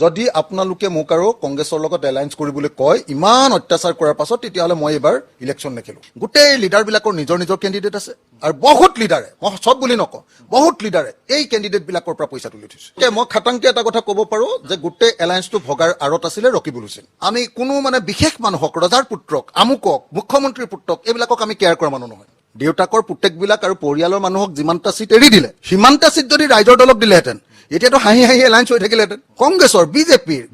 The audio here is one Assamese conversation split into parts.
যদি আপোনালোকে মোক আৰু কংগ্ৰেছৰ লগত এলায়েন্স কৰিবলৈ কয় ইমান অত্যাচাৰ কৰাৰ পাছত, তেতিয়াহ'লে মই এইবাৰ ইলেকশ্যন নেখেলোঁ। গোটেই লিডাৰবিলাকৰ নিজৰ নিজৰ কেণ্ডিডেট আছে আৰু বহুত লিডাৰে, মই চব বুলি নকওঁ, বহুত লিডাৰে এই কেণ্ডিডেটবিলাকৰ পৰা পইচা তুলি থৈছে। এতিয়া মই খাটাংকে এটা কথা ক'ব পাৰোঁ যে গোটেই এলায়েন্সটো ভগাৰ আঁৰত আছিলে ৰকিবুল হুছেইন। আমি কোনো মানে বিশেষ মানুহক, ৰজাৰ পুত্ৰক, আমুকক, মুখ্যমন্ত্ৰীৰ পুত্ৰক, এইবিলাকক আমি কেয়াৰ কৰা মানুহ নহয়। দেউতাকৰ পুতেকবিলাক আৰু পৰিয়ালৰ মানুহক যিমানটা চিট এৰি দিলে, সিমানটা চিট যদি ৰাইজৰ দলক দিলেহেঁতেন, এতিয়াতো হাঁহি হাঁহি এলায়েন্স হৈ থাকিলেহেঁতেন। কংগ্ৰেছৰ,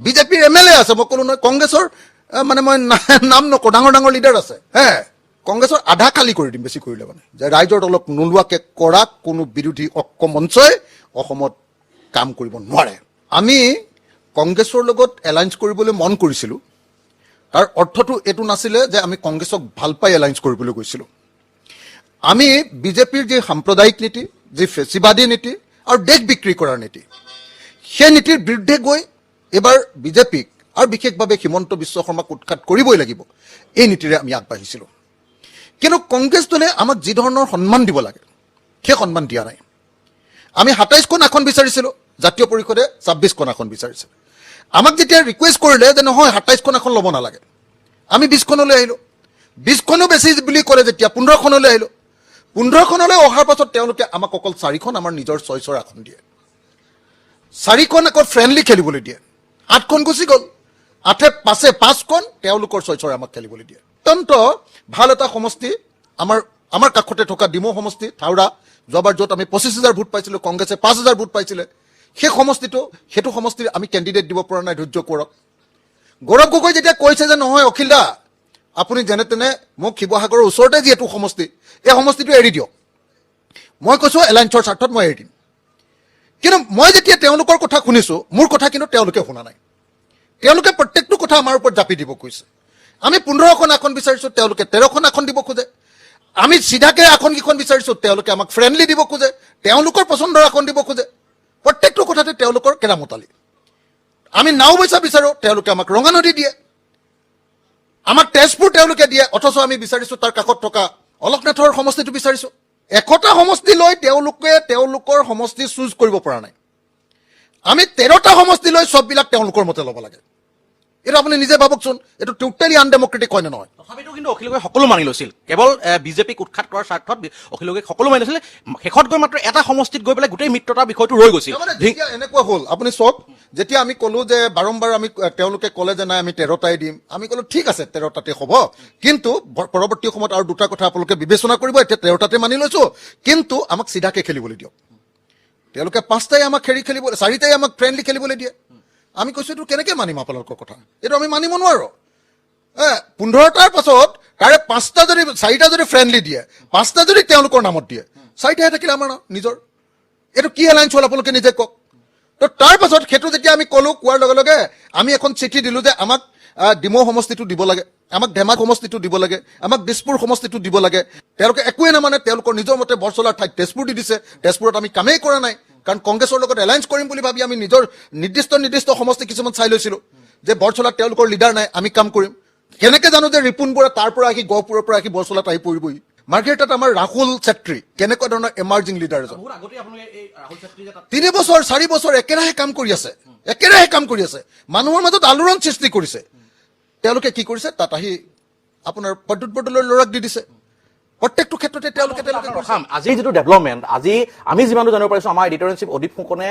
বিজেপিৰ এম এল এ আছে, মই ক'লো নহয়, কংগ্ৰেছৰ মানে মই নাম নকওঁ, ডাঙৰ ডাঙৰ লিডাৰ আছে। হে, কংগ্ৰেছৰ আধা খালী কৰি দিম বেছি কৰিলে, মানে যে ৰাইজৰ দলক নোলোৱাকে কৰা কোনো বিৰোধী ঐক্য মঞ্চই অসমত কাম কৰিব নোৱাৰে। আমি কংগ্ৰেছৰ লগত এলায়েন্স কৰিবলৈ মন কৰিছিলোঁ, তাৰ অৰ্থটো এইটো নাছিলে যে আমি কংগ্ৰেছক ভাল পাই এলায়েন্স কৰিবলৈ গৈছিলোঁ। আমি বিজেপিৰ যি সাম্প্ৰদায়িক নীতি, যি ফেচিবাদী নীতি আৰু দেশ বিক্ৰী কৰাৰ নীতি, সেই নীতিৰ বিৰুদ্ধে গৈ এইবাৰ বিজেপিক আৰু বিশেষভাৱে হিমন্ত বিশ্ব শৰ্মাক উৎখাত কৰিবই লাগিব, এই নীতিৰে আমি আগবাঢ়িছিলোঁ। কিন্তু কংগ্ৰেছ দলে আমাক যি ধৰণৰ সন্মান দিব লাগে, সেই সন্মান দিয়া নাই। আমি 27খন আসন বিচাৰিছিলোঁ, জাতীয় পৰিষদে 26খন আসন বিচাৰিছিল। আমাক যেতিয়া ৰিকুৱেষ্ট কৰিলে যে নহয়, 27খন আসন ল'ব নালাগে, আমি 20খনলৈ আহিলোঁ। 20খনো বেছি বুলি ক'লে যেতিয়া 15খনলৈ আহিলোঁ। 15খনলৈ অহাৰ পাছত তেওঁলোকে আমাক অকল চাৰিখন আমাৰ নিজৰ চইচৰ আসন দিয়ে, চাৰিখন আকৌ ফ্ৰেণ্ডলি খেলিবলৈ দিয়ে। আঠখন গুচি গ'ল। আঠে পাঁচে পাঁচখন তেওঁলোকৰ চইচৰ আমাক খেলিবলৈ দিয়ে। অত্যন্ত ভাল এটা সমষ্টি, আমাৰ কাষতে থকা ডিমৌ সমষ্টি, থাওৰা, যোৱাবাৰ য'ত আমি 25 হাজাৰ ভোট পাইছিলোঁ, কংগ্ৰেছে 5 হাজাৰ ভোট পাইছিলে, সেই সমষ্টিটো, সেইটো সমষ্টিৰ আমি কেণ্ডিডেট দিব পৰা নাই ধৈৰ্য কোঁৱৰক। গৌৰৱ গগৈ যেতিয়া কৈছে যে নহয় অখিল দা, আপুনি যেনে তেনে মোক শিৱসাগৰৰ ওচৰতে যিহেতু সমষ্টি, এই সমষ্টিটো এৰি দিয়ক, মই কৈছোঁ এলায়েন্সৰ স্বাৰ্থত মই এৰি দিম। কিন্তু মই যেতিয়া তেওঁলোকৰ কথা শুনিছোঁ, মোৰ কথা কিন্তু তেওঁলোকে শুনা নাই। তেওঁলোকে প্ৰত্যেকটো কথা আমাৰ ওপৰত জাপি দিব কৈছে। আমি 15খন আসন বিচাৰিছোঁ, তেওঁলোকে 13খন আসন দিব খোজে। আমি চিধাকে আসনকেইখন বিচাৰিছোঁ, তেওঁলোকে আমাক ফ্ৰেণ্ডলি দিব খোজে, তেওঁলোকৰ পচন্দৰ আসন দিব খোজে। প্ৰত্যেকটো কথাতে তেওঁলোকৰ কেৰামতালি। আমি নাওবৈচা বিচাৰোঁ, তেওঁলোকে আমাক ৰঙানদী দিয়ে। আমাক তেজপুৰ তেওঁলোকে দিয়ে, অথচ আমি বিচাৰিছোঁ তাৰ কাষত থকা অলকনাথৰ সমষ্টিটো বিচাৰিছোঁ। 100টা সমষ্টি লৈ তেওঁলোকে তেওঁলোকৰ সমষ্টি চুজ কৰিব পৰা নাই। আমি 13টা সমষ্টি লৈ চববিলাক তেওঁলোকৰ মতে ল'ব লাগে। এইটো আপুনি নিজে ভাবকচোন, এইটো টোটেলি আনডেমক্ৰেটিক হয় নে নহয়? তথাপিতো কিন্তু অখিল গগৈ সকলো মানি লৈছিল। কেৱল বিজেপিক উৎখাত কৰাৰ স্বাৰ্থত অখিল গগৈ সকলো মানি লৈছিল। শেষত গৈ মাত্ৰ এটা সমষ্টিত গৈ পেলাই গোটেই মিত্ৰতাৰ বিষয়টো ৰৈ গৈছিল। তাৰমানে যেতিয়া এনেকুৱা হ'ল, আপুনি চাওক, যেতিয়া আমি ক'লো যে বাৰম্বাৰ আমি, তেওঁলোকে ক'লে যে নাই, আমি 13টাই দিম। আমি ক'লো ঠিক আছে, 13টাতে হ'ব, কিন্তু পৰৱৰ্তী সময়ত আৰু দুটা কথা আপোনালোকে বিবেচনা কৰিব। এতিয়া 13টাতে মানি লৈছো, কিন্তু আমাক চিধাকে খেলিবলৈ দিয়ক। তেওঁলোকে পাঁচটাই আমাক খেলি খেলিব, চাৰিটাই আমাক ফ্ৰেণ্ডলি খেলিবলৈ দিয়ে। আমি কৈছো এইটো কেনেকে মানিম আপোনালোকৰ কথা? এইটো আমি মানিব নোৱাৰো। 15টাৰ পাছত তাৰে পাঁচটা যদি, চাৰিটা যদি ফ্ৰেণ্ডলি দিয়ে, পাঁচটা যদি তেওঁলোকৰ নামত দিয়ে, চাৰিটাহে থাকিলে আমাৰ নিজৰ। এইটো কি এলায়েন্স হ'ল, আপোনালোকে নিজে কওক। তো তাৰ পাছত সেইটো যেতিয়া আমি ক'লো, কোৱাৰ লগে লগে আমি এখন চিঠি দিলোঁ যে আমাক ডিমৌ সমষ্টিটো দিব লাগে, আমাক ধেমাজি সমষ্টিটো দিব লাগে, আমাক দিছপুৰ সমষ্টিটো দিব লাগে। তেওঁলোকে একোৱে নামানে। তেওঁলোকৰ নিজৰ মতে বৰচলাৰ ঠাইত তেজপুৰ দি দিছে। তেজপুৰত আমি কামেই কৰা নাই, কাৰণ কংগ্ৰেছৰ লগত এলায়েন্স কৰিম বুলি ভাবি আমি নিজৰ নিৰ্দিষ্ট নিৰ্দিষ্ট সমষ্টি কিছুমান চাই লৈছিলোঁ যে বৰচলাত তেওঁলোকৰ লিডাৰ নাই, আমি কাম কৰিম। কেনেকে জানো যে ৰিপুণ বৰা তাৰ পৰা আহি, গহপুৰৰ পৰা আহি বৰচলাত আহি পৰিবহি? মাৰ্ঘেৰিটাত আমাৰ ৰাহুল চেত্ৰী, কেনেকুৱা ধৰণৰ এমাৰ্জিং লিডাৰ এজন, বহুত আগতেই আপোনালোকে এই ৰাহুল চেত্ৰী যে তাত 3 বছৰ 4 বছৰ একেৰাহে কাম কৰি আছে, একেৰাহে কাম কৰি আছে, মানুহৰ মাজত আলোড়ন সৃষ্টি কৰিছে। তেওঁলোকে কি কৰিছে? তাত আহি আপোনাৰ প্ৰদ্যুৎ বৰদলৈৰ ল'ৰাক দি দিছে। প্ৰত্যেকটো ক্ষেত্ৰতে তেওঁলোকে কৰিছে। ৰখাম। আজি যিটো ডেভেলপমেণ্ট, আজি আমি যিমানটো জানিব পাৰিছো, আমাৰ এডিটৰ ইন চিফ অদীপ ফুকনে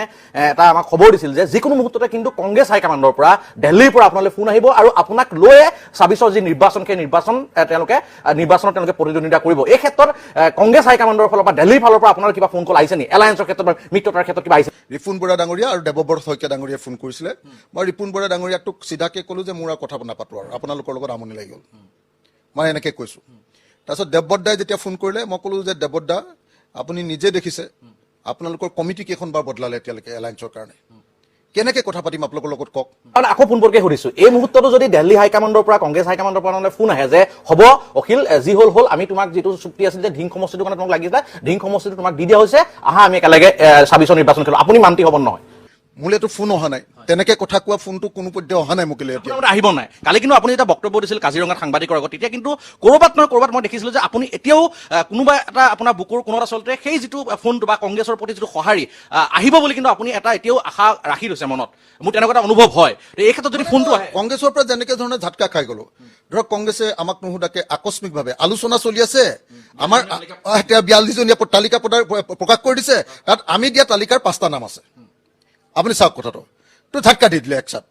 এটা আমাক খবৰ দিছিল যে যিকোনো মুহূৰ্ততে কিন্তু কংগ্ৰেছ হাইকমাণ্ডৰ পৰা, দিল্লীৰ পৰা আপোনালৈ ফোন আহিব আৰু আপোনাক লৈয়ে 26ৰ যি নিৰ্বাচন, সেই নিৰ্বাচন তেওঁলোকে নিৰ্বাচনত তেওঁলোকে প্ৰতিদ্বন্দ্বিতা কৰিব। এই ক্ষেত্ৰত কংগ্ৰেছ হাইকমাণ্ডৰ ফালৰ পৰা, দিল্লীৰ ফালৰ পৰা আপোনাৰ কিবা ফোন কল আহিছে নি? এলায়েন্সৰ ক্ষেত্ৰত বা মিত্ৰতাৰ ক্ষেত্ৰত কিবা আহিছে? ৰিপুণ বৰা ডাঙৰীয়া আৰু দেৱব্ৰত শইকীয়া ডাঙৰীয়াই ফোন কৰিছিলে। মই ৰিপুণ বৰা ডাঙৰীয়াটোক চিধাকে ক'লো যে মোৰ আৰু কথা নাপাতো আৰু আপোনালোকৰ লগত, আমনি লাগি গ'ল, মই এনেকে কৈছোঁ। তাৰপিছত দেৱব্ৰত দাই যেতিয়া ফোন কৰিলে, মই ক'লো যে দেৱব্ৰত দা, আপুনি নিজে দেখিছে আপোনালোকৰ কমিটি কেইখনবাৰ বদলালে এতিয়ালৈকে এলায়েন্সৰ কাৰণে, কেনেকে কথা পাতিম আপোনালোকৰ লগত কওক? কাৰণ আকৌ পোনপটীয়াকৈ সুধিছো, এই মুহূৰ্ততো যদি দিল্লী হাইকমাণ্ডৰ পৰা, কংগ্ৰেছ হাইকমাণ্ডৰ পৰা নহ'লে ফোন আহে যে হ'ব অখিল, যি হ'ল হ'ল, আমি তোমাক যিটো চুক্তি আছিল যে ধিং সমষ্টিটোৰ কাৰণে তোমাক লাগিছিলে, ধিং সমষ্টিটো তোমাক দি দিয়া হৈছে, আহা আমি একেলগে 26ৰ নিৰ্বাচন খেলো, আপুনি মান্তি হ'ব নহয়? মোলৈতো ফোন অহা নাই, তেনেকে কথা কোৱা ফোনটো কোনো পধ্যে অহা নাই মোলৈ এতিয়া। আপোনাৰ আহিব নাই। কালি কিন্তু আপুনি যেতিয়া বক্তব্য দিছিল কাজিৰঙাত সাংবাদিকৰ আগত, তেতিয়া কিন্তু ক'ৰবাত নহয় ক'ৰবাত মই দেখিছিলোঁ যে আপুনি এতিয়াও কোনোবা এটা আপোনাৰ বুকুৰ কোণত আচলতে সেই যিটো ফোনটো বা কংগ্ৰেছৰ প্ৰতি যিটো সঁহাৰি আহিব বুলি কিন্তু আপুনি এটা এতিয়াও আশা ৰাখি থৈছে মনত, মোৰ তেনেকুৱা এটা অনুভৱ হয়। তো এই ক্ষেত্ৰত যদি ফোনটো আহে, কংগ্ৰেছৰ পৰা যেনেকে ধৰণে ঝাটকা খাই গ'লো, ধৰক কংগ্ৰেছে আমাক নুসুধাকে আকস্মিকভাৱে আলোচনা চলি আছে, আমাৰ এতিয়া 42জনীয়া তালিকা প্ৰকাশ কৰি দিছে, তাত আমি দিয়া তালিকাৰ 5টা নাম আছে। আপুনি চাওক কথাটো, তো ঝাটকা দি দিলে একচাত।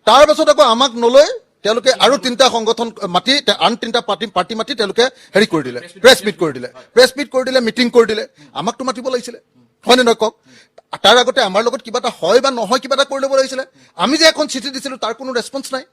তাৰ পাছত আকৌ আমাক নলৈ তেওঁলোকে আৰু 3টা সংগঠন মাতি, আন 3টা পাৰ্টি মাতি তেওঁলোকে হেৰি কৰি দিলে, প্ৰেছ মিট কৰি দিলে, প্ৰেছ মিট কৰি দিলে, মিটিং কৰি দিলে। আমাকতো মাতিব লাগিছিলে, হয়নে নহয় কওক? তাৰ আগতে আমাৰ লগত কিবা এটা হয় বা নহয় কিবা এটা কৰি ল'ব লাগিছিলে। আমি যে এখন চিঠি দিছিলো তাৰ কোনো ৰেচপন্স নাই।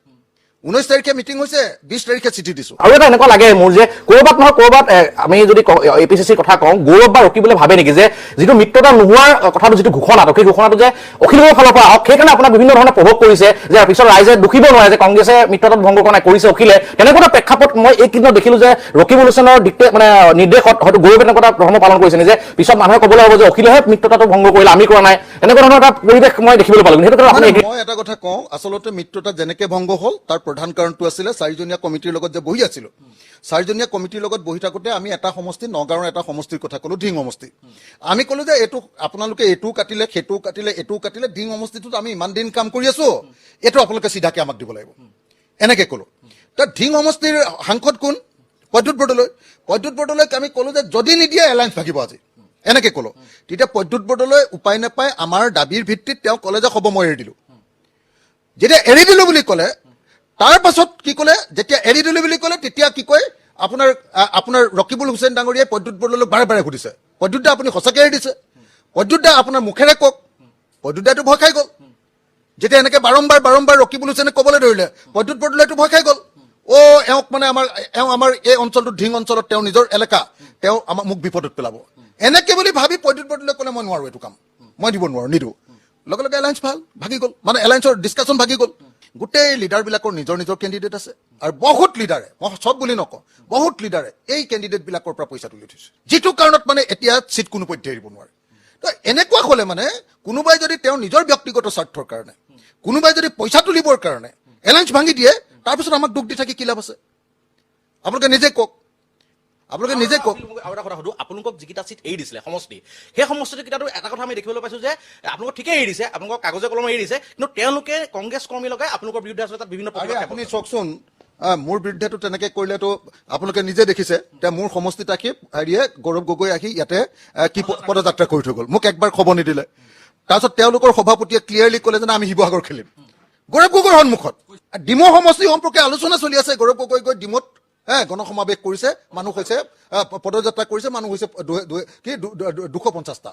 19 তাৰিখে মিটিং হৈছে, 20 তাৰিখে চিঠি দিছো। আৰু এটা এনেকুৱা লাগে মোৰ যে ক'ৰবাত নহয় ক'ৰবাত আমি যদি এ পি চি চিৰ কথা কওঁ, গৌৰৱ বা ৰকিবুলে ভাবে নেকি যে যিটো মিত্ৰতা নোহোৱাৰ কথাটো, যিটো ঘোষণাটো, সেই ঘোষণাটো যে অখিল গগৈৰ ফালৰ পৰা আহক, সেইকাৰণে আপোনাক বিভিন্ন ধৰণে প্ৰভোৱ কৰিছে যে পিছত ৰাইজে দুখিব নোৱাৰে যে কংগ্ৰেছে মিত্ৰতাত ভংগ কৰা নাই, কৰিছে অখিলে। তেনেকুৱা এটা প্ৰেক্ষাপট মই এইকেইদিনত দেখিলো যে ৰকিবুল হুছেইনৰ ডিক্টে মানে নিৰ্দেশত হয়তো গৌৰৱে তেনেকুৱা এটা ধৰ্ম পালন কৰিছে যে পিছত মানুহে ক'বলৈ হ'ব যে অখিলেহে মিত্ৰতাটো ভংগ কৰিলে, আমি কৰা নাই। তেনেকুৱা ধৰণৰ এটা পৰিৱেশ মই দেখিবলৈ পালো। সেইটো কাৰণে আপুনি মই এটা কথা কওঁ, আচলতে মিত্ৰতা যেনেকে ভংগ হ'ল তাৰ প্ৰধান কাৰণটো আছিলে চাৰিজনীয়া কমিটিৰ লগত যে বহি আছিলো। চাৰিজনীয়া কমিটিৰ লগত বহি থাকোঁতে আমি এটা সমষ্টি, নগাঁৱৰ এটা সমষ্টিৰ কথা ক'লো, ঢিং সমষ্টি। আমি ক'লো যে এইটো আপোনালোকে এইটোও কাটিলে, সেইটোও কাটিলে, এইটোও কাটিলে, ঢিং সমষ্টিটোত আমি ইমান দিন কাম কৰি আছো, এইটো আপোনালোকে চিধাকে আমাক দিব লাগিব, এনেকে ক'লো। তাত ঢিং সমষ্টিৰ সাংসদ কোন? প্ৰদ্যুৎ বৰদলৈ। প্ৰদ্যুৎ বৰদলৈক আমি ক'লো যে যদি নিদিয়ে এলায়েন্স ভাগিব আজি, এনেকে ক'লো। তেতিয়া প্ৰদ্যুৎ বৰদলৈ উপায় নাপায় আমাৰ দাবীৰ ভিত্তিত তেওঁ ক'লে যে হ'ব মই এৰি দিলো। যেতিয়া এৰি দিলো বুলি ক'লে, তাৰ পাছত কি ক'লে, যেতিয়া এৰি দিলো বুলি ক'লে তেতিয়া কি কয় আপোনাৰ আপোনাৰ ৰকিবুল হুছেইন ডাঙৰীয়াই প্ৰদ্যুৎ বৰদলৈক বাৰে বাৰে সুধিছে, প্ৰদ্যুৎ দা আপুনি সঁচাকৈ এৰি দিছে? প্ৰদ্যুৎ দা আপোনাৰ মুখেৰে কওক। প্ৰদ্যুৎ দাটো ভয় খাই গ'ল। যেতিয়া এনেকে বাৰম্বাৰ বাৰম্বাৰ ৰকিবুল হুছেইনে ক'বলৈ ধৰিলে, প্ৰদ্যুৎ বৰদলৈটো ভয় খাই গ'ল। অ' এওঁক মানে আমাৰ, এওঁ আমাৰ এই অঞ্চলটোত, ঢিং অঞ্চলত তেওঁ নিজৰ এলেকা, তেওঁ আমাক মোক বিপদত পেলাব, এনেকে বুলি ভাবি প্ৰদ্যুৎ বৰদলৈয়ে ক'লে মই নোৱাৰো এইটো কাম, মই দিব নোৱাৰো, নিদিওঁ। লগে লগে এলায়েন্স ভাল ভাগি গ'ল, মানে এলায়েন্সৰ ডিছকাশ্যন ভাগি গ'ল। গোটেই লিডাৰবিলাকৰ নিজৰ নিজৰ কেণ্ডিডেট আছে, আৰু বহুত লিডাৰে, মই চব বুলি নকওঁ, বহুত লিডাৰে এই কেণ্ডিডেটবিলাকৰ পৰা পইচা তুলি থৈছে, যিটো কাৰণত মানে এতিয়া চিট কোনো পধ্যে এৰিব নোৱাৰে। তো এনেকুৱা হ'লে মানে কোনোবাই যদি তেওঁৰ নিজৰ ব্যক্তিগত স্বাৰ্থৰ কাৰণে, কোনোবাই যদি পইচা তুলিবৰ কাৰণে এলায়েন্স ভাঙি দিয়ে, তাৰপিছত আমাক দুখ দি থাকি কি লাভ আছে? আপোনালোকে নিজে কওক, আপোনালোকে নিজে কওক। আৰু এটা কথা সুধো, আপোনালোকক যিকেইটা চিট এৰি দিছিলে সমষ্টি, সেই সমষ্টি কেইটাতো এটা কথা আমি দেখিবলৈ পাইছো যে আপোনালোকক ঠিকেই এৰি দিছে, আপোনালোকক কাগজে কলমে এৰি দিছে, কিন্তু তেওঁলোকে কংগ্ৰেছ কৰ্মী লগাই আপোনালোকৰ বিৰুদ্ধে আচলতে তাত বিভিন্ন আৰে প্ৰতিবাদ আপুনি চাওকচোন, মোৰ বিৰুদ্ধেতো তেনেকে কৰিলেতো আপোনালোকে নিজে দেখিছে। এতিয়া মোৰ সমষ্টিত আহি হেৰিয়ে গৌৰৱ গগৈ আহি ইয়াতে কি পদযাত্ৰা কৰি থৈ গ'ল, মোক একবাৰ খবৰ নিদিলে। তাৰপিছত তেওঁলোকৰ সভাপতিয়ে ক্লিয়াৰলি ক'লে যে আমি শিৱসাগৰ খেলিম গৌৰৱ গগৈৰ সন্মুখত। ডিমৌ সমষ্টি সম্পৰ্কে আলোচনা চলি আছে, গৌৰৱ গগৈ গৈ ডিমৌত গণসমাৱেশ কৰিছে, মানুহ হৈছে, পদযাত্ৰা কৰিছে, মানুহ হৈছে কি 250টা।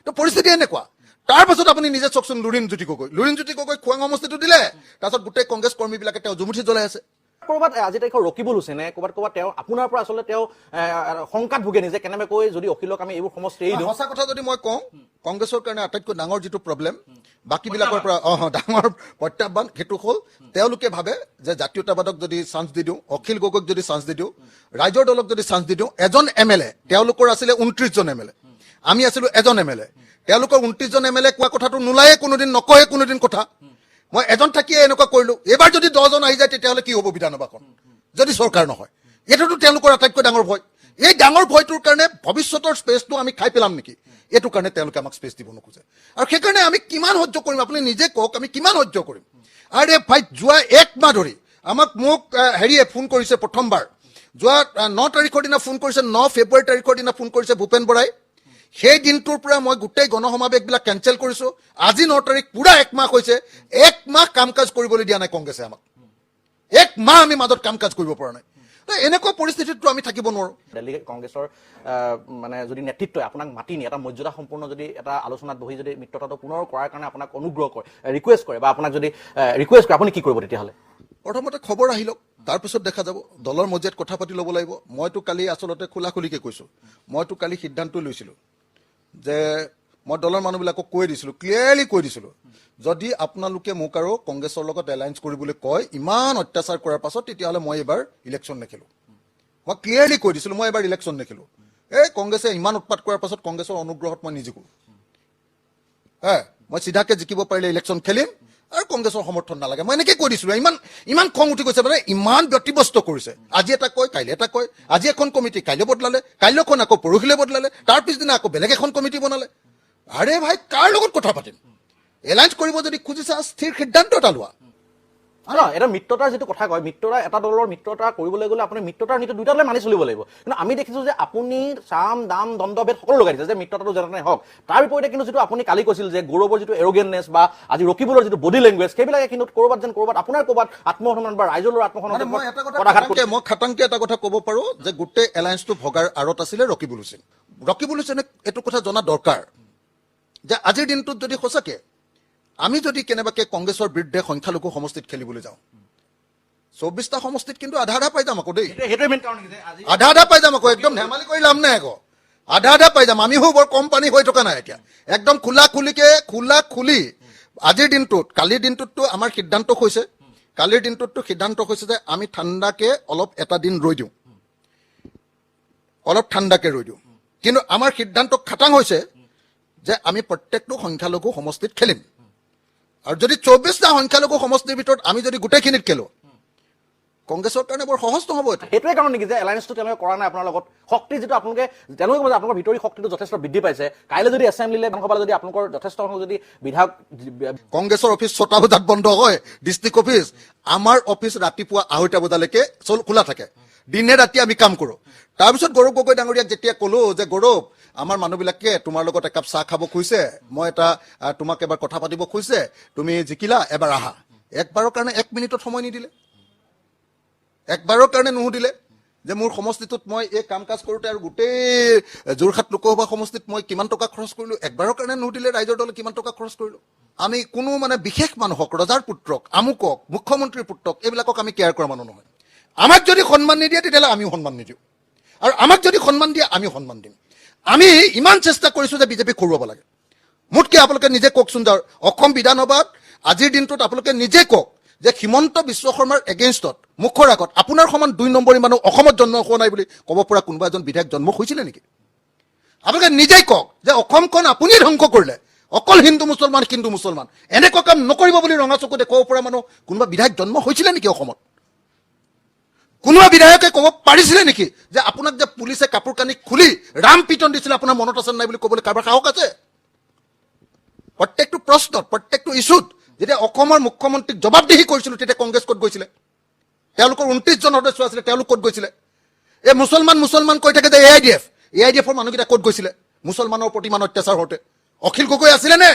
তো পৰিস্থিতি এনেকুৱা। তাৰ পাছত আপুনি নিজে চাওকচোন, লুৰিণজ্যোতি গগৈ, লুৰিণজ্যোতি গগৈ খোৱাং সমষ্টিটো দিলে, তাৰপাছত গোটেই কংগ্ৰেছ কৰ্মীবিলাকে তেওঁ জুমুঠি জ্বলাই আছে। ক'ৰবাত আজি তাৰিখৰ ৰকিবুল হুছেইনে ক'ৰবাত ক'ৰবাত তেওঁ আপোনাৰ পৰা আচলতে তেওঁ শংকাত ভোগে নিজে, কেনেবাকৈ যদি অখিলক আমি এইবোৰ সমষ্টি এৰি দিওঁ। সঁচা কথা যদি মই কওঁ, কংগ্ৰেছৰ কাৰণে আটাইতকৈ ডাঙৰ যিটো প্ৰব্লেম, বাকীবিলাকৰ পৰা ডাঙৰ প্ৰত্যাহ্বান, সেইটো হ'ল তেওঁলোকে ভাবে যে জাতীয়তাবাদক যদি চান্স দি দিওঁ, অখিল গগৈক যদি চান্স দি দিওঁ, ৰাইজৰ দলক যদি চান্স দি দিওঁ, এজন এম এল এ, তেওঁলোকৰ আছিলে 29জন এম এল এ, আমি আছিলো এজন এম এল এ, তেওঁলোকৰ 29জন এম এল এ কোৱা কথাটো নোলায়ে কোনোদিন, নকয়ে কোনোদিন কথা। মই এজন থাকিয়ে এনেকুৱা কৰিলো, এইবাৰ যদি 10জন আহি যায় তেতিয়াহ'লে কি হ'ব বিধানসভাখন যদি চৰকাৰ নহয়? এইটোতো তেওঁলোকৰ আটাইতকৈ ডাঙৰ ভয়। এই ডাঙৰ ভয়টোৰ কাৰণে ভৱিষ্যতৰ স্পেচটো আমি খাই পেলাম নেকি, এইটো কাৰণে তেওঁলোকে আমাক স্পেচ দিব নোখোজে। আৰু সেইকাৰণে আমি কিমান সহ্য কৰিম, আপুনি নিজে কওক, আমি কিমান সহ্য কৰিম? আৰে ভাই, যোৱা এক মাহ ধৰি আমাক মোক হেৰিয়ে ফোন কৰিছে, প্ৰথমবাৰ যোৱা 9 তাৰিখৰ দিনা ফোন কৰিছে, 9 ফেব্ৰুৱাৰী তাৰিখৰ দিনা ফোন কৰিছে ভূপেন বৰাই। সেই দিনটোৰ পৰা মই গোটেই গণসমাৱেশবিলাক কেঞ্চেল কৰিছোঁ। আজি 9 তাৰিখ, পুৰা এক মাহ হৈছে, এক মাহ কাম কাজ কৰিবলৈ দিয়া নাই কংগ্ৰেছে আমাক। এক মাহ আমি মাজত কাম কাজ কৰিব পৰা নাই। তো এনেকুৱা পৰিস্থিতিততো আমি থাকিব নোৱাৰোঁ। দিল্লী কংগ্ৰেছৰ মানে যদি নেতৃত্বই আপোনাক মাতি নি এটা মৰ্যাদা সম্পূৰ্ণ যদি এটা আলোচনাত বহি যদি মিত্ৰতাটো পুনৰ কৰাৰ কাৰণে আপোনাক অনুগ্ৰহ কৰে, ৰিকুৱেষ্ট কৰে বা আপোনাক যদি ৰিকুৱেষ্ট কৰে, আপুনি কি কৰিব তেতিয়াহ'লে? প্ৰথমতে খবৰ আহি লওক, তাৰপিছত দেখা যাব। দলৰ মজিয়াত কথা পাতি ল'ব লাগিব। মইতো কালি আচলতে খোলাখুলিকে কৈছোঁ, মইতো কালি সিদ্ধান্ত লৈছিলোঁ যে মই দলৰ মানুহবিলাকক কৈ দিছিলোঁ, ক্লিয়াৰলি কৈ দিছিলোঁ, যদি আপোনালোকে মোক আৰু কংগ্ৰেছৰ লগত এলায়েন্স কৰিবলৈ কয় ইমান অত্যাচাৰ কৰাৰ পাছত, তেতিয়াহ'লে মই এইবাৰ ইলেকশ্যন নেখেলোঁ। মই ক্লিয়াৰলি কৈ দিছিলোঁ, মই এইবাৰ ইলেকশ্যন নেখেলোঁ। এই কংগ্ৰেছে ইমান উৎপাত কৰাৰ পাছত কংগ্ৰেছৰ অনুগ্ৰহত মই নিজে কৰোঁ। মই চিধাকে জিকিব পাৰিলে ইলেকশ্যন খেলিম আৰু কংগ্ৰেছৰ সমৰ্থন নালাগে। মই এনেকৈ কৈ দিছিলোঁ। ইমান ইমান খং উঠি গৈছে, মানে ইমান ব্যতিব্যস্ত কৰিছে। আজি এটা কয়, কাইলৈ এটা কয়। আজি এখন কমিটি কাইলৈ বদলালে, কাইলৈখন আকৌ পৰহিলৈ বদলালে, তাৰ পিছদিনা আকৌ বেলেগ এখন কমিটি বনালে। আৰে ভাই, কাৰ লগত কথা পাতিম? এলায়েন্স কৰিব যদি খুজিছা, স্থিৰ সিদ্ধান্ত এটা লোৱা। নহয়, এটা মিত্ৰতাৰ যিটো কথা কয়, মিত্ৰতা, এটা দলৰ মিত্ৰতা কৰিবলৈ গ'লে আপুনি মিত্ৰতাৰ নীতি দুইটা দলে মানি চলিব লাগিব। কিন্তু আমি দেখিছো যে আপুনি সাম দাম দণ্ডভেদ সকলো লগাই দিছে যে মিত্ৰতাটো যেনে হওক। তাৰ বিপৰীতে কিন্তু যিটো আপুনি কালি কৈছিল যে গৌৰৱৰ যিটো এৰোগেণ্টনেছ বা আজি ৰকিবুলৰ যিটো বডি লেংগুৱেজ, সেইবিলাকে কিন্তু ক'ৰবাত যেন ক'ৰবাত আপোনাৰ ক'ৰবাত আত্মসন্মান বা ৰাইজৰ আত্মসন্মান মানে মই এটা কথা পদাঘাত মই খাটাংকে এটা কথা ক'ব পাৰো যে গোটেই এলায়েন্সটো ভগাৰ আঁৰত আছিলে ৰকিবুল হুছেইন। ৰকিবুল হুছেইনে এইটো কথা জনা দৰকাৰ যে আজিৰ দিনটোত যদি সঁচাকে আমি যদি কেনেবাকে কংগ্ৰেছৰ বিৰুদ্ধে সংখ্যালঘু সমষ্টিত খেলিবলৈ যাওঁ, 24টা সমষ্টিত কিন্তু আধা আধা পাই যাম আকৌ দেই। সেইটোৱে মেইন কাৰণ যে আজি আধা আধা পাই যাম আকৌ। একদম ধেমালি কৰি লাভ নাই আকৌ, আধা আধা পাই যাম। আমিও বৰ কম পানী হৈ থকা নাই এতিয়া। একদম খোলা খুলিকে, খোলা খুলি আজিৰ দিনটোত, কালিৰ দিনটোততো আমাৰ সিদ্ধান্ত হৈছে, কালিৰ দিনটোততো সিদ্ধান্ত হৈছে যে আমি ঠাণ্ডাকে অলপ এটা দিন ৰৈ দিওঁ, অলপ ঠাণ্ডাকে ৰৈ দিওঁ। কিন্তু আমাৰ সিদ্ধান্ত খাটাং হৈছে যে আমি প্ৰত্যেকটো সংখ্যালঘু সমষ্টিত খেলিম। আৰু যদি 24টা সংখ্যালঘু সমষ্টিৰ ভিতৰত আমি যদি গোটেইখিনিত খেলোঁ, কংগ্ৰেছৰ কাৰণে বৰ সহজ নহ'ব এইটো। সেইটোৱে কাৰণ নেকি যে এলায়েন্সটো তেওঁলোকে কৰা নাই আপোনাৰ লগত? শক্তি যিটো আপোনালোকে, তেওঁলোকে ক'ব যে আপোনালোকৰ ভিতৰি শক্তিটো যথেষ্ট বৃদ্ধি পাইছে। কাইলৈ যদি এছেম্বলিলে, বিধানসভালৈ যদি আপোনালোকৰ যথেষ্ট সংখ্যক যদি বিধায়ক কংগ্ৰেছৰ অফিচ 6টা বজাত বন্ধ হয়, ডিষ্ট্ৰিক্ট অফিচ। আমাৰ অফিচ ৰাতিপুৱা 2:30 বজালৈকে খোলা থাকে। দিনে ৰাতি আমি কাম কৰোঁ। তাৰপিছত গৌৰৱ গগৈ ডাঙৰীয়াক যেতিয়া ক'লো যে গৌৰৱ, আমাৰ মানুহবিলাকে তোমাৰ লগত একাপ চাহ খাব খুজিছে, মই এটা তোমাক এবাৰ কথা পাতিব খুজিছে, তুমি জিকিলা, এবাৰ আহা। একবাৰৰ কাৰণে এক মিনিটত সময় নিদিলে, একবাৰৰ কাৰণে নুসুধিলে যে মোৰ সমষ্টিটোত মই এই কাম কাজ কৰোঁতে আৰু গোটেই যোৰহাট লোকসভা সমষ্টিত মই কিমান টকা খৰচ কৰিলোঁ। একবাৰৰ কাৰণে নুসুধিলে ৰাইজৰ দলে কিমান টকা খৰচ কৰিলোঁ। আমি কোনো মানে বিশেষ মানুহক, ৰজাৰ পুত্ৰক, আমুকক, মুখ্যমন্ত্ৰীৰ পুত্ৰক, এইবিলাকক আমি কেয়াৰ কৰা মানুহ নহয়। আমাক যদি সন্মান নিদিয়ে, তেতিয়াহ'লে আমিও সন্মান নিদিওঁ। আৰু আমাক যদি সন্মান দিয়ে, আমিও সন্মান দিম। আমি ইমান চেষ্টা কৰিছোঁ যে বিজেপিক হৰুৱাব লাগে। মোতকৈ আপোনালোকে নিজে কওকচোন, যাৰ অসম বিধানসভাত আজিৰ দিনটোত আপোনালোকে নিজে কওক যে হিমন্ত বিশ্ব শৰ্মাৰ এগেইনষ্টত মুখৰ আগত আপোনাৰ সমান 2 নম্বৰী মানুহ অসমত জন্ম হোৱা নাই বুলি ক'ব পৰা কোনোবা এজন বিধায়ক জন্ম হৈছিলে নেকি? আপোনালোকে নিজেই কওক যে অসমখন আপুনিয়ে ধ্বংস কৰিলে, অকল হিন্দু মুছলমান, হিন্দু মুছলমান, এনেকুৱা কাম নকৰিব বুলি ৰঙা চকু দেখুৱাব পৰা মানুহ কোনোবা বিধায়ক জন্ম হৈছিলে নেকি অসমত? কোনোবা বিধায়কে ক'ব পাৰিছিলে নেকি যে আপোনাক যে পুলিচে কাপোৰ কানি খুলি ৰাম পিটন দিছিলে, আপোনাৰ মনত আছে নাই বুলি ক'বলৈ কাৰোবাৰ সাহস আছে? প্ৰত্যেকটো প্ৰশ্নত, প্ৰত্যেকটো ইছ্যুত যেতিয়া অসমৰ মুখ্যমন্ত্ৰীক জবাবদিহি কৰিছিলোঁ, তেতিয়া কংগ্ৰেছ ক'ত গৈছিলে? তেওঁলোকৰ 29জন সদস্য আছিলে, তেওঁলোক ক'ত গৈছিলে? এই মুছলমান মুছলমান কৈ থাকে যে A I D F, A I D এফৰ মানুহকেইটা ক'ত গৈছিলে মুছলমানৰ প্ৰতি ইমান অত্যাচাৰ হওঁতে? অখিল গগৈ আছিলে নে?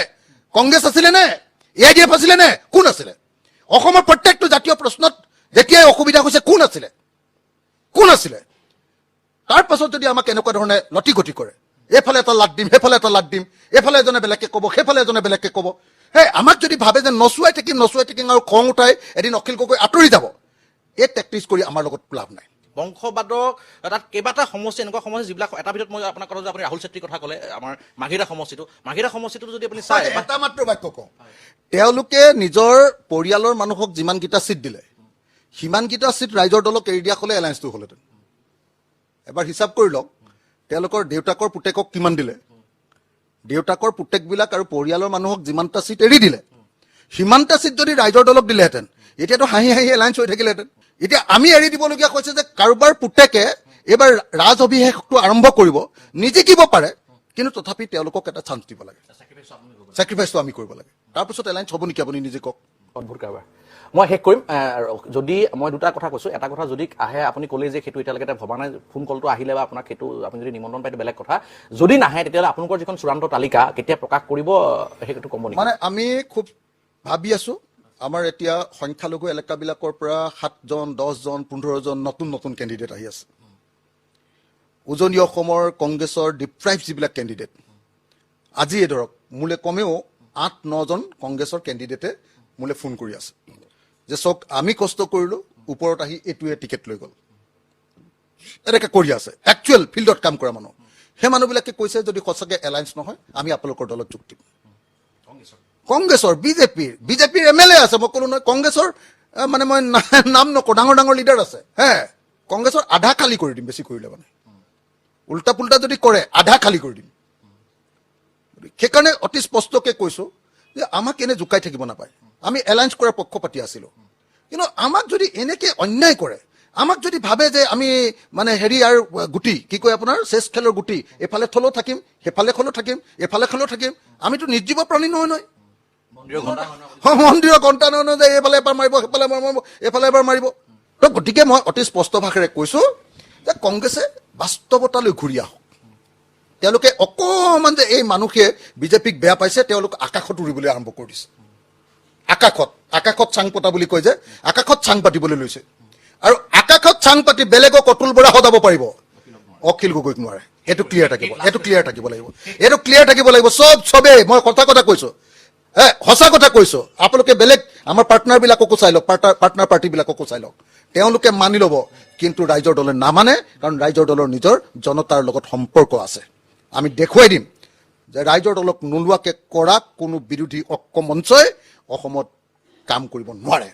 কংগ্ৰেছ আছিলে নে? এ I D F আছিলে নে? কোন আছিলে? অসমৰ প্ৰত্যেকটো জাতীয় প্ৰশ্নত যেতিয়াই অসুবিধা হৈছে, কোন আছিলে? কোন আছিলে? তাৰ পাছত যদি আমাক এনেকুৱা ধৰণে লটি ঘটি কৰে, এইফালে এটা লাট দিম, সেইফালে এটা লাট দিম, এইফালে এজনে বেলেগকে ক'ব, সেইফালে এজনে বেলেগকে ক'ব, সেই আমাক যদি ভাবে যে নচুৱাই থাকিম, নচুৱাই থাকিম আৰু খং উঠাই এদিন অখিল গগৈ আঁতৰি যাব, এই টেকটিক্স কৰি আমাৰ লগত লাভ নাই। বংশবাদক তাত কেইবাটা সমষ্টি, এনেকুৱা সমষ্টি যিবিলাক এটা ভিতৰত মই আপোনাক ক'লো যে আপুনি ৰাহুল চেত্ৰীৰ কথা ক'লে, আমাৰ মাৰ্ঘেৰিটা সমষ্টিটো, মাৰ্ঘেৰিটা সমষ্টিটো যদি আপুনি চায় এটা মাত্ৰ বাক্য কওঁ, তেওঁলোকে নিজৰ পৰিয়ালৰ মানুহক যিমানকেইটা চিট দিলে, সিমানকেইটা চিট ৰাইজৰ দলক এৰি দিয়া হ'লে এলায়েন্সটো হ'লহেঁতেন। এবাৰ হিচাপ কৰি লওক, তেওঁলোকৰ দেউতাকৰ পুতেকক কিমান দিলে। দেউতাকৰ পুতেকবিলাক আৰু পৰিয়ালৰ মানুহক যিমানটা চিট এৰি দিলে, সিমানটা চিট যদি ৰাইজৰ দলক দিলেহেঁতেন, এতিয়াতো হাঁহি হাঁহি এলায়েন্স হৈ থাকিলেহেঁতেন। এতিয়া আমি এৰি দিবলগীয়া হৈছে যে কাৰোবাৰ পুতেকে এইবাৰ ৰাজ অভিষেকটো আৰম্ভ কৰিব, নিজিকিব পাৰে, কিন্তু তথাপি তেওঁলোকক এটা চান্স দিব লাগে। ছেক্ৰিফাইচটো আমি কৰিব লাগে। তাৰপিছত এলায়েন্স হ'ব নেকি, আপুনি নিজে কওক। অদ্ভুত কাৰবাৰ। মই শেষ কৰিম। যদি মই দুটা কথা কৈছোঁ, এটা কথা যদি আহে, আপুনি ক'লেই যে সেইটো এতিয়ালৈকে এটা ভবা নাই, ফোন কলটো আহিলে বা আপোনাক সেইটো আপুনি যদি নিমন্ত্ৰণ পায় এইটো বেলেগ কথা। যদি নাহে, তেতিয়াহ'লে আপোনালোকৰ যিখন চূড়ান্ত তালিকা কেতিয়া প্ৰকাশ কৰিব, সেইটো ক'ব নেকি? মানে আমি খুব ভাবি আছো। আমাৰ এতিয়া সংখ্যালঘু এলেকাবিলাকৰ পৰা 7জন, 10জন, 15জন নতুন নতুন কেণ্ডিডেট আহি আছে। উজনি অসমৰ কংগ্ৰেছৰ ডিপ্ৰাইভ যিবিলাক কেণ্ডিডেট, আজিয়ে ধৰক মোলৈ কমেও 8, 9জন কংগ্ৰেছৰ কেণ্ডিডেটে মোলৈ ফোন কৰি আছে যে চাওক, আমি কষ্ট কৰিলোঁ, ওপৰত আহি এইটোৱে টিকেট লৈ গ'ল, এনেকৈ কৰি আছে। একচুৱেল ফিল্ডত কাম কৰা মানুহ, সেই মানুহবিলাকে কৈছে যদি সঁচাকৈ এলায়েন্স নহয়, আমি আপোনালোকৰ দলত যোগ দিম। কংগ্ৰেছৰ, বিজেপিৰ এম এল এ আছে, মই ক'লো নহয়, কংগ্ৰেছৰ মানে মই নাম নকওঁ, ডাঙৰ ডাঙৰ লিডাৰ আছে। হে, কংগ্ৰেছৰ আধা খালী কৰি দিম বেছি কৰিলে, মানে উল্টা পুল্টা যদি কৰে আধা খালী কৰি দিম। সেইকাৰণে অতি স্পষ্টকৈ কৈছোঁ যে যে আমাক এনে জোকাই থাকিব নাপায়। আমি এলায়েন্স কৰাৰ পক্ষপাতি আছিলোঁ, কিন্তু আমাক যদি এনেকৈ অন্যায় কৰে, আমাক যদি ভাবে যে আমি মানে হেৰি আৰু গুটি, কি কয় আপোনাৰ, চেছ খেলৰ গুটি, এইফালে থলেও থাকিম, সেইফালে থলেও থাকিম, এইফালে থলেও থাকিম, আমিতো নিৰ্জীৱ প্ৰাণী নহয় নহয়। মন্দিৰৰ ঘণ্টা নহয় নহয় যে এইফালে এবাৰ মাৰিব, সেইফালে এবাৰ মাৰিব, এইফালে এবাৰ মাৰিব। তো গতিকে মই অতি স্পষ্ট ভাষাৰে কৈছোঁ যে কংগ্ৰেছে বাস্তৱতালৈ ঘূৰি আহক। তেওঁলোকে অকণমান যে এই মানুহে বিজেপিক বেয়া পাইছে, তেওঁলোক আকাশত উৰিবলৈ আৰম্ভ কৰি দিছে। আকাশত চাং পতা বুলি কয় যে, আকাশত চাং পাতিবলৈ লৈছে। আৰু আকাশত চাং পাতি বেলেগক অতুল বৰা সজাব পাৰিব, অখিল গগৈক নোৱাৰে। এইটো ক্লিয়াৰ থাকিব, এইটো ক্লিয়াৰ থাকিব লাগিব, এইটো ক্লিয়াৰ থাকিব লাগিব। চবেই মই সঁচা কথা কৈছো, সঁচা কথা কৈছো। আপোনালোকে বেলেগ আমাৰ পাৰ্টনাৰবিলাককো চাই লওক, পাৰ্টনাৰ পাৰ্টিবিলাককো চাই লওক, তেওঁলোকে মানি ল'ব, কিন্তু ৰাইজৰ দলে নামানে। কাৰণ ৰাইজৰ দলৰ নিজৰ জনতাৰ লগত সম্পৰ্ক আছে। আমি দেখুৱাই দিম যে ৰাইজৰ দলক নোলোৱাকে কৰা কোনো বিৰোধী ঐক্য মঞ্চই অসমত কাম কৰিব নোৱাৰে।